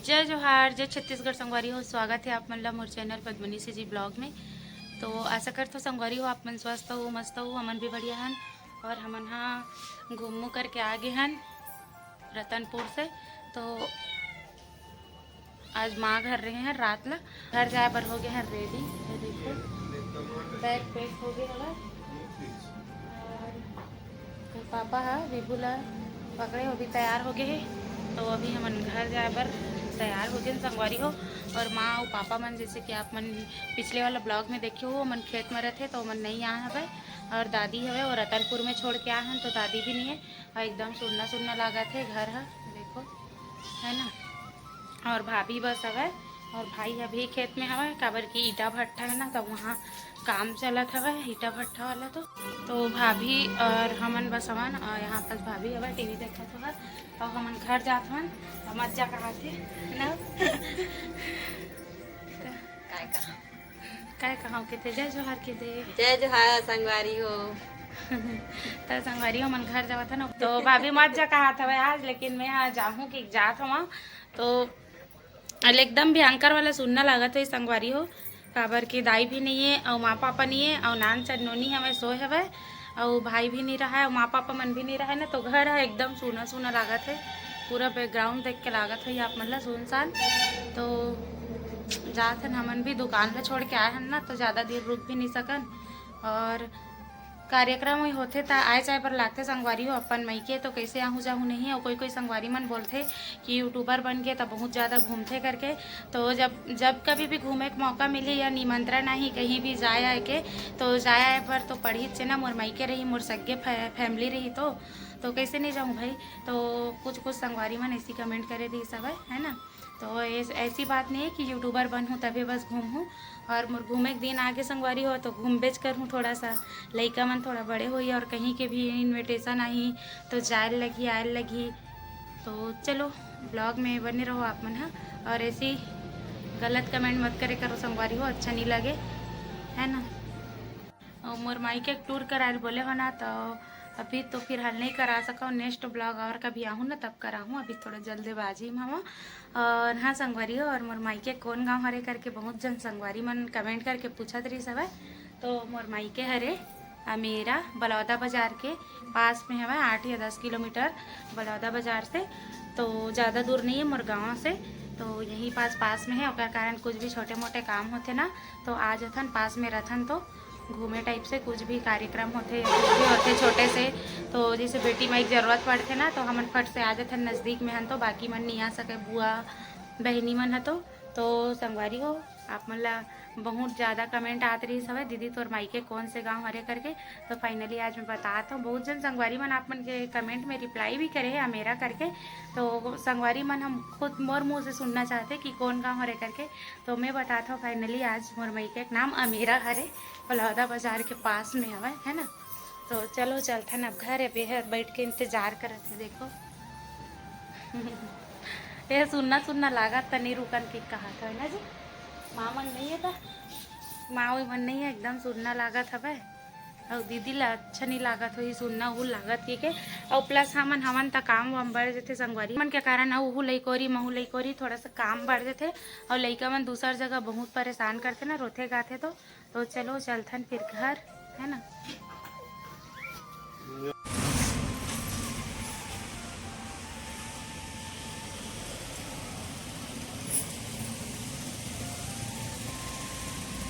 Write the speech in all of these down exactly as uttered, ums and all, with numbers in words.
जय जोहार, जय छत्तीसगढ़ संगवारी हो। स्वागत है आप मन ला मोर चैनल पद्मनी सीजी ब्लॉग में। तो आशा करथो संगवारी हो, आप मन स्वस्थ हो, मस्त हो, हमन भी बढ़िया हन। और हमन हा घूमू करके आ गे हन रतनपुर से। तो आज माँ घर रहे हैं रात ला, घर जाए बर हो गए हैं रेडी। ये देखो, बैग पैक हो गए हमार। और पापा हा विभू ला पकड़े, वो भी तैयार हो गए हे। तो अभी हमन घर जाए बर तैयार हो गए संगवारी हो। और माँ और पापा मन, जैसे कि आप मन पिछले वाला ब्लॉग में देखे हो, मन खेत में रहते तो मन नहीं आए हवे। और दादी हवे, वो रतनपुर में छोड़ के आए हन, तो दादी भी नहीं है। और एकदम सुन्ना सुन्ना लागत हे घर हा, देखो, है ना। और भाभी बस हवे, और भाई अभी खेत में हवे, काबर कि ईटा भट्ठा है ना, तो वहाँ काम चलत हवे ईटा भट्ठा वाला। तो तो भाभी और हमन बस हवन, और यहाँ पास भाभी हवे, टीवी देखत हवे। और हमन घर जात हवन, तो मत जा कहा थे ना। काय कहा? काय कहा के थे? जय जोहार के दे। जय जोहार संगवारी हो। तो संगवारी हो, हमन घर जावत है ना, तो भाभी मत जा कहा था आज, लेकिन मैं हाँ जाहूँ कि जात हवा। तो अल एकदम भयंकर वाला सुन्ना लागत है संगवारी हो, काबर के दाई भी नहीं है, और माँ पापा नहीं है, और नान चन्नोनी हवे, सोए हवे, और भाई भी नहीं रहा है, और माँ पापा मन भी नहीं रहा है ना, तो घर है एकदम सूना सूना लागत है। पूरा बैकग्राउंड देख के लागत है आप मन ला सुनसान। तो जात हन, हमन भी दुकान ला छोड़ के आए हन ना, तो ज़्यादा देर रुक भी नहीं सकन। और कार्यक्रम ही होथे, त आए जाए बर लागथे संगवारी हो अपन मइके, तो कैसे आहू जाहू नहीं। और कोई कोई संगवारी मन बोलथे कि यूट्यूबर बन के त बहुत ज़्यादा घूमथे करके। तो जब जब कभी भी घूमे के मौका मिली या निमंत्रण आही, कहीं भी जाए आए के, तो जाए आए बर तो पड़ही चे ना, मोर मइके रही, मोर सगे फै-, फैमिली रही, तो तो कैसे नहीं जाऊँ भाई। तो कुछ कुछ संगवारी मन ऐसी कमेंट करे रही सब है, है ना। तो ऐस-, ऐसी बात नहीं है कि यूट्यूबर बनहूँ तभे बस घूमहूँ। और मोर घूमे के दिन आगे संगवारी हो, तो घूमबेच करहूँ थोड़ा सा। लइका मन थोड़ा बड़े होई और कहीं के भी इनविटेशन आही, तो जाए लगही, आए लगही। तो चलो, ब्लॉग में बने रहो आप मन हा। और ऐसी गलत कमेंट मत करे करो संगवारी हो, अच्छा नहीं लगे, है ना। और मोर मायके के टूर कराए ल बोले हो ना, तो अभी तो फिलहाल नहीं करा सकव। नेक्स्ट ब्लॉग और कभी आहूँ ना, तब कराहूँ। अभी थोड़ा जल्दबाजी में हवँ। और हाँ संगवारी हो, और मोर मायके कौन गाँव हरे करके बहुत जन संगवारी मन कमेंट करके पूछत रहिस हवय। तो मोर मायके हरे अमेरा, बलौदा बाजार के पास में हवय, आठ या दस किलोमीटर बलौदा बाजार से। तो ज़्यादा दूर नहीं है मोर गाँव से, तो यहीं पास पास में है। ओकर कारण कुछ भी छोटे मोटे काम होथे ना, तो आ जथन, पास में रथन, तो घूमे टाइप से कुछ भी कार्यक्रम होथे या कुछ भी होथे छोटे से, तो जैसे बेटी माई के जरूरत पड़थे ना, तो हमन फट से आ जथन, नजदीक में हन, तो बाकी मन नहीं आ सके, बुआ बहिनी मन ह तो। तो संगवारी हो, आप मन ला बहुत ज़्यादा कमेंट आत रहिस हवय, "दीदी तोर मायके कौन से गांव हरे?" करके। तो फाइनली आज मैं बतात हूँ, बहुत जन संगवारी मन आप मन के कमेंट में रिप्लाई भी करे हे अमेरा करके। तो संगवारी मन हम खुद मोर मुँह से सुनना चाहते कि कौन गांव हरे करके। तो मैं बतात हूँ फाइनली आज मोर मायके के नाम अमेरा हरे, बलौदा बाजार के पास में हवय, है ना। तो चलो चलथन अब घर, अभी है बैठ के इंतजार करत है, देखो। ये सुन्ना सुन्ना लागत त नहीं रुकन के कहा था ना जी, माँ मन नहीं है त, माँ वही मन नहीं है, एकदम सुन्ना लागत हवय। अउ दीदी ला अच्छा नहीं लागत होही सुन्ना उहू लागत के, के। अउ प्लस हमन हवन त काम वाम बढ़ जथे संगवारी मन के कारण, अउ उहू लइकोरी महू लइकोरी थोड़ा सा काम बढ़ जथे। अउ लइका मन दूसर जगह बहुत परेशान करथे ना, रोथे गाथे तो। तो चलो चलथन फिर घर, है ना।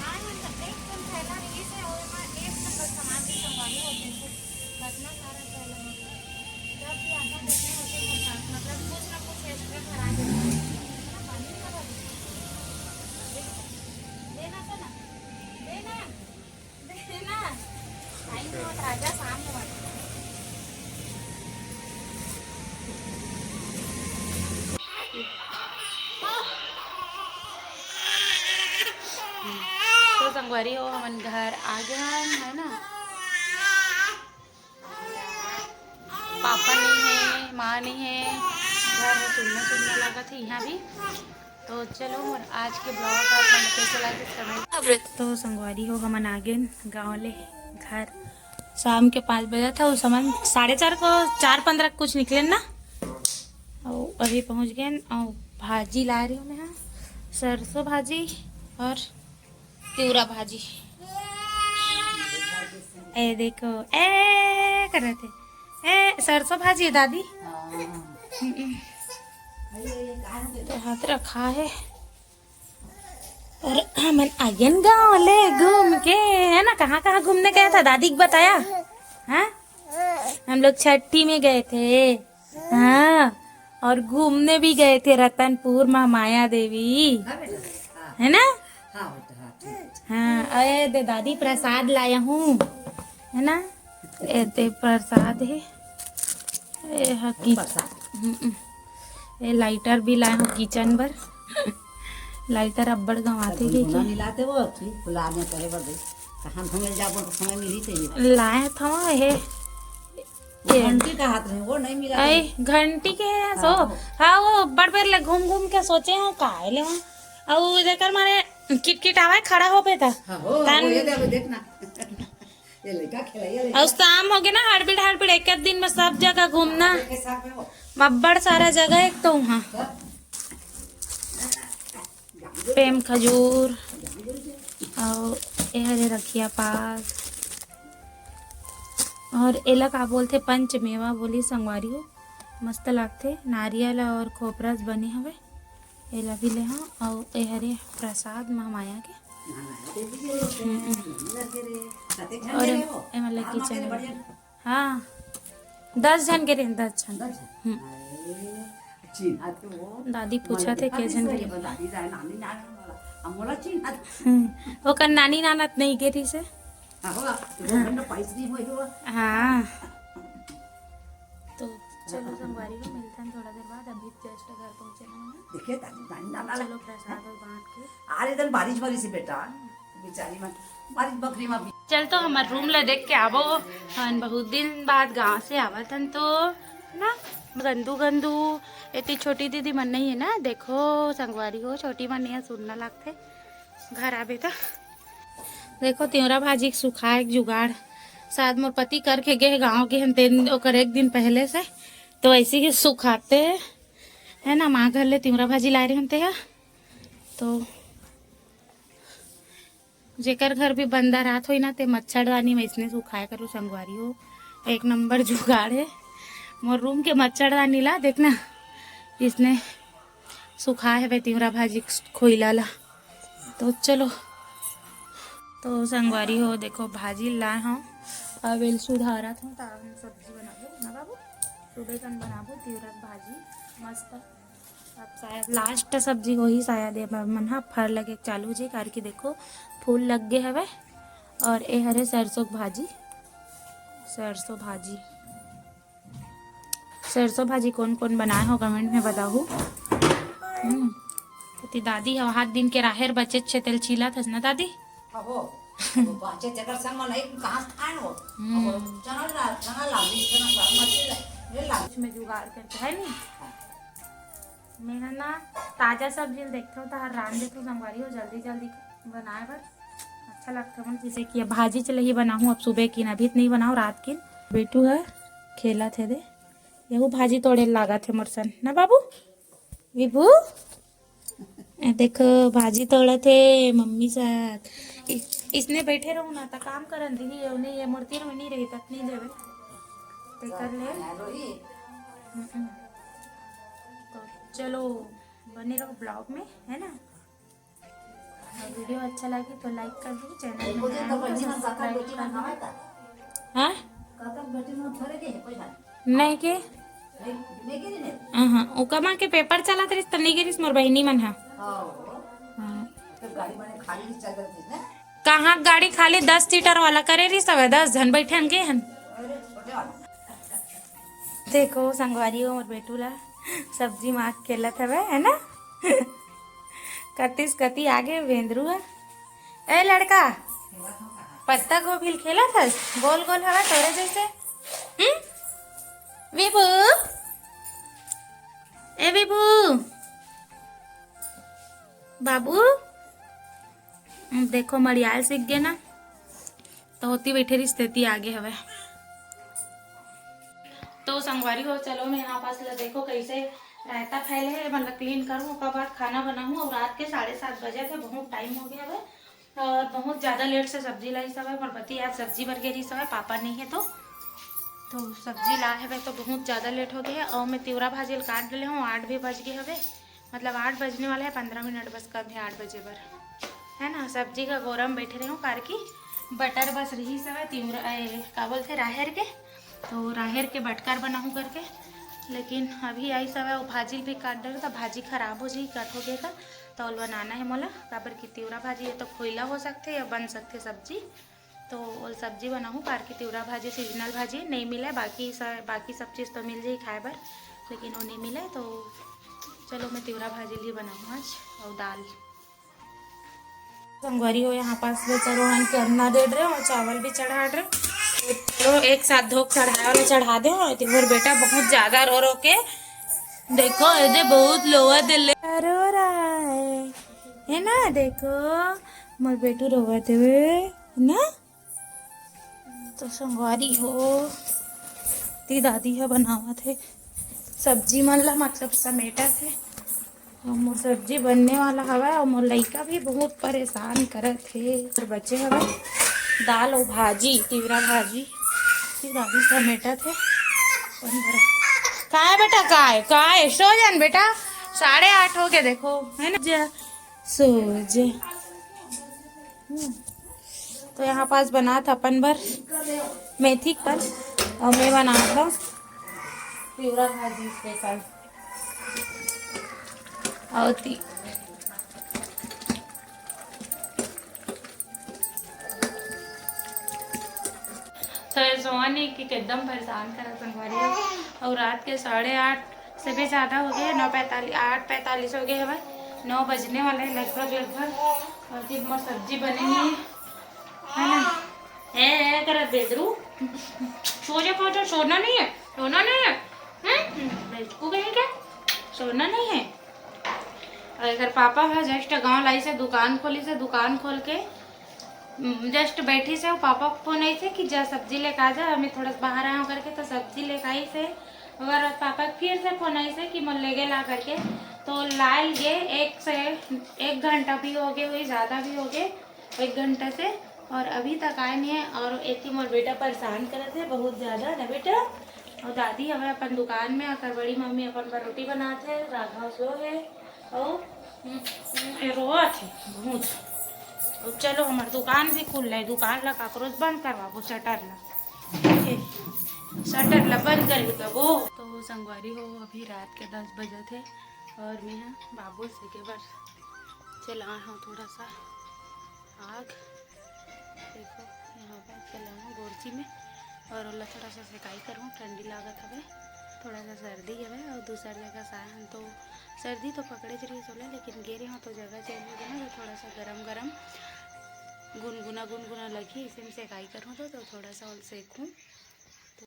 आज हम सब एक ठन थैला रहिस हे, अउ एमा एक ठन बस सामान के संगवारी हो गइस हे। कतना सारा थैला हे। जब भी आता देखने होते हैं साथ, मतलब कुछ ना कुछ एक्स्ट्रा भरा देते हैं। है ना, पानी भरा देते हैं। देना तो ना, देना। तो संगवारी हो, हमन घर आ गए हन, है ना। पापा नहीं है, माँ नहीं है, घर में सुन्ना सुन्ना लागत है यहाँ भी। तो चलो, मोर आज के ब्लॉग आप मन कैसे लगिस कमेंट। तो संगवारी हो, हमन आ गेन गाँव ले घर। शाम के पाँच बजे था, उस समय साढ़े चार को, चार पंद्रह कुछ निकले ना, और अभी पहुँच गए। और भाजी ला रही हूँ मैं, हाँ, सरसों भाजी और तिवरा भाजी। ए देखो, ए करत हे, ए सरसों भाजी है दादी। तो हाथ रखा है। और हमन आगेन गाँव ले घूम के, है ना? कहाँ कहाँ घूमने गया था, दादी को बताया? हाँ, हम लोग छठी में गए थे। हाँ, और घूमने भी गए थे रतनपुर महामाया देवी, है ना? हाँ, अरे दे दादी, प्रसाद लाया हूँ, है ना? ए दे प्रसाद है। ए हा कि- हम्म, ए लाइटर भी लाए हो किचन बर। लाइटर अब्बड़ गंवाथे के, के। मिलाते वो, फिर फुला में करे बर दे। कहाँ घूमे जाबो तो समय मिली चाहिए। लाए था हे। घंटी का हाथ रहे, वो नहीं मिला। आई घंटी के है सो। हाँ, वो। हाँ, वो बड़ बेर ले घूम घूम के सोचे हैं काहे ले वहाँ। अउ जेकर मारे किटकिट आवे खड़ा हो पे था। हाँ, हो, तन- वो ये दे, अभी देखना। ये लड़का खेलैया लड़का। अउ शाम हो गए ना, हड़बिड़ हड़बिड़ एक एक दिन में सब जगह घूमना। के साथ में वो। अब्बड़ सारा जगह एक तो वहाँ। सब। पेम खजूर अउ ए हरे रखिया पात। और एला का बोलथे? पंच मेवा बोली संगवारी हो। मस्त लागथे, नारियल और खोपरा से बने हवे। एला भी ले हाँ, अउ ए हरे प्रसाद महामाया के। हम्म। और एम-, एमा लगी चने। हाँ, दस झन के रहिन, दस झन। हम्म। दादी पूछत हे, के झन के रहिन? हम्म, ओकर नानी नानत नहीं गे रहिस हे। हाँ। तो चलो संगवारी हो, मिलथन थोड़ा देर बाद, अभी just घर पहुँचे हन। चलो प्रसाद और बांट के। अरे, तन बारिश वारिश हे बेटा, बेचारी मन बारिश बखरी में भी। चल तो हमर रूम ला देख के आबो, हमन बहुत दिन बाद गांव से आवत हन तो ना, गंदू गंदू। एती छोटी दीदी मन नहीं है ना, देखो संगवारी हो, छोटी मन नहीं है, सुनना लागथे घर आबे त। देखो तिवरा भाजी के सुखाए के जुगाड़, शायद मोर पति करके गे गांव गे हन, तेन ओकर एक दिन पहले से, तो ऐसे ही सुखाते है ना, माँ घर ले तिवरा भाजी लाए रहे हन ते हा। तो जेकर घर भी बंदा रात होई ना, ते मच्छरदानी में इसने सुखाए करो संगवारी हो, एक नंबर जुगाड़ है। मोर रूम के मच्छरदानी ला देखना, इसने सुखाए हवे तिवरा भाजी खोइला ला। तो चलो, तो संगवारी हो, देखो भाजी लाए हूँ, अब एल सुधारत हूँ, ताकि हम सब्जी बनाबो ना बाबू, सुबह कन बनाबो तिवरा भाजी मस्त। अब शायद लास्ट सब्जी होही शायद, ये मन ह फर लगे चालू हो जाही, काबर कि देखो फूल लग गे हवे। और ए हरे सरसों के भाजी, सरसों भाजी, सरसों भाजी कौन कौन बनाए हो कमेंट में बताहू। हम्म, एती दादी ह हाथ दिन के राहेर बचेच हे, तेल छीलत हस ना दादी? हाँ हो, वो बाचे तेकर संग में नहीं कहाँ से खाए हो? हम्म। अब चना ला, चना ला, बीस चना ला, मछली ला, ले ला। इसमें जुगाड़ करके है नहीं? मैं है ना ताजा सब्जी ल देखथव त हर रांध देथव संगवारी हो, जल्दी जल्दी बनाए बर अच्छा लगथे मन। जैसे कि अब भाजी चलही बनाहूँ अब सुबह किन, अभी त नहीं बनाओ, रात किन। बेटू है खेलत हे दे, यहू भाजी तोड़े लागत हे मोर सन ना बाबू। विभू, ए देखो भाजी तोड़त हे मम्मी साथ। इ-, इसने बैठे रहू ना त काम करन दिही, ये नहीं, ये मोर तीर में नहीं रही तक नहीं देवे। ते कर ले। हम्म। तो चलो बने रहो ब्लॉग में, है ना? और वीडियो अच्छा लगे तो लाइक कर दो, चैनल में नया हो तो सब्सक्राइब कर दो। हाँ? नहीं के? हाँ, हाँ, ओकर माँ के पेपर चलत रहिस त नहीं गे रहिस मोर बहिनी मन हा। हाँ। कहाँ गाड़ी खाली दस सीटर वाला करे रहिस हवे, दस झन बैठे हन गे हन। देखो संगवारी हो मोर बेटू ला सब्जी माँ खेलत हवे, है ना? कतिस कति आगे बेंदरू है। ए लड़का, पत्ता गोभी ल खेलत हस? गोल गोल हवे तोरे जैसे। हम्म? विभू, ए विभू, बाबू, देखो मड़ियाल सीख गे ना, तो ओती बैठे रहिस तेती आगे हवे। तो संगवारी हो, चलो मैं यहाँ पास ला देखो कैसे रायता फैले हे, मतलब क्लीन करूँ, ओकर बाद खाना बनाऊँ। और रात के साढ़े सात बजे थे, बहुत टाइम हो गया है। और बहुत ज़्यादा लेट से सब्जी लाइस हवय मोर पति, आज सब्जी बर गे रिहिस हवय, पापा नहीं है तो। तो सब्जी लाए हवय तो बहुत ज़्यादा लेट हो गए हे। और मैं तिवरा भाजी ल काट डले हूँ, आठ भी बज गए हवे, मतलब आठ बजने वाला है, पंद्रह मिनट बस कम है आठ बजे बर, है ना। सब्जी का गोरम बैठे रहे हूँ कारकी बटर बस रिहिस हवय तिवरा, ए, का बोलते, राहेर के, तो राहेर के बटकर बनाहूँ करके। लेकिन अभी आइस हवय, वो भाजी ल भी काट डरे, तो भाजी खराब हो जाही, कट हो गए था, तो ओल बनाना है मोला, काबर कि तिवरा भाजी ये तो खोइला हो सकथे या बन सकथे सब्जी। तो ओल सब्जी बनाहूँ कारकी तिवरा भाजी, सीजनल भाजी नहीं मिले, बाकी स-, बाकी सब चीज़ तो मिल जाही खाए बर, लेकिन वो नहीं मिले। तो चलो, मैं तिवरा भाजी ल ही बनाहूँ आज, और दाल। संगवारी हो, यहाँ पास में चरोहन के अंडा दे रहे हो, चावल भी चढ़ा रहे हो। चलो, एक साथ धोक चढ़ाए वाला चढ़ा दे। और मोर बेटा बहुत ज्यादा रो रो के, देखो, ये दे बहुत लोवा दिले रो रहा है, है ना? देखो, मोर बेटू रोवत हवे, है ना? तो संगवारी हो, ती दादी ह बनावत हे सब्जी मन ला, मतलब समेटत हे। और मोर सब्जी बनने वाला हवय, और मोर लइका भी बहुत परेशान करत हे। और बचे हवय दाल और भाजी, तिवरा भाजी, ती दादी समेटत हे। बन भरा। काय बेटा, काय, काय? सो जान बेटा, साढ़े आठ हो गए, देखो, है ना? जा, सो जा। हम्म। तो यहाँ पास बनात अपन बर मेथी कल, और मैं बनात हूँ तिवरा भाजी स्पेशल। और ती-, तो ये सोहन ही कि एकदम परेशान करा संगवारी हो। और रात के साढ़े आठ से भी ज़्यादा हो गए, नौ पैंतालीस, आठ पैंतालीस हो गए हवे, नौ बजने वाले हैं लगभग, लगभग। और फिर मोर सब्जी बने नहीं है, है ना? ए, ए, करा बेदरू, सो जा, सो जा, सोना नहीं है, सोना नहीं है। हम्म, बेचकू कहीं क्या, सोना नहीं है। और अगर पापा है जस्ट गाँव लाई से दुकान खोली से, दुकान खोल के जस्ट बैठी से, पापा के फोन आई से कि जा सब्जी लेके आ जा, हमें थोड़ा सा बाहर आया करके, तो सब्जी लेके आई से। अगर पापा के फिर से फोन आई से कि मोर लेगे ला करके, तो लाल गे एक से एक घंटा भी हो गए हुई, ज़्यादा भी हो गए, एक घंटा से, और अभी तक आए नहीं है। और एती मोर बेटा परेशान करत है बहुत ज़्यादा ना बेटा। और दादी हवे अपन दुकान में, अकर बड़ी मम्मी अपन बर रोटी बनात है, राघव सो है। अउ, हम्म, ये रोवत हे बहुत। अउ चलो, हमर दुकान भी खुल रहे, दुकान ला काकरोच बंद करवाबो, शटर ला। ए, शटर ला बंद कर देबो। तो संगवारी हो, अभी रात के दस बजे थे और मैं ह बाबू से के बर चला हूँ थोड़ा सा आग। देखो, यहाँ पर चला हूँ गोरची में और ओला थोड़ा सा सेकाई करूँ, ठंडी लागत हवे, थोड़ा सा सर्दी हवे और दूसर जगह से आए हन तो सर्दी तो पकड़े च रही सोला, लेकिन गे रहे हो तो जगह चेंज हो गया ना, तो थोड़ा सा गरम गरम गुनगुना गुनगुना लगी, इसे में सेकाई करूँ तो, तो थोड़ा सा ओल सेकूँ।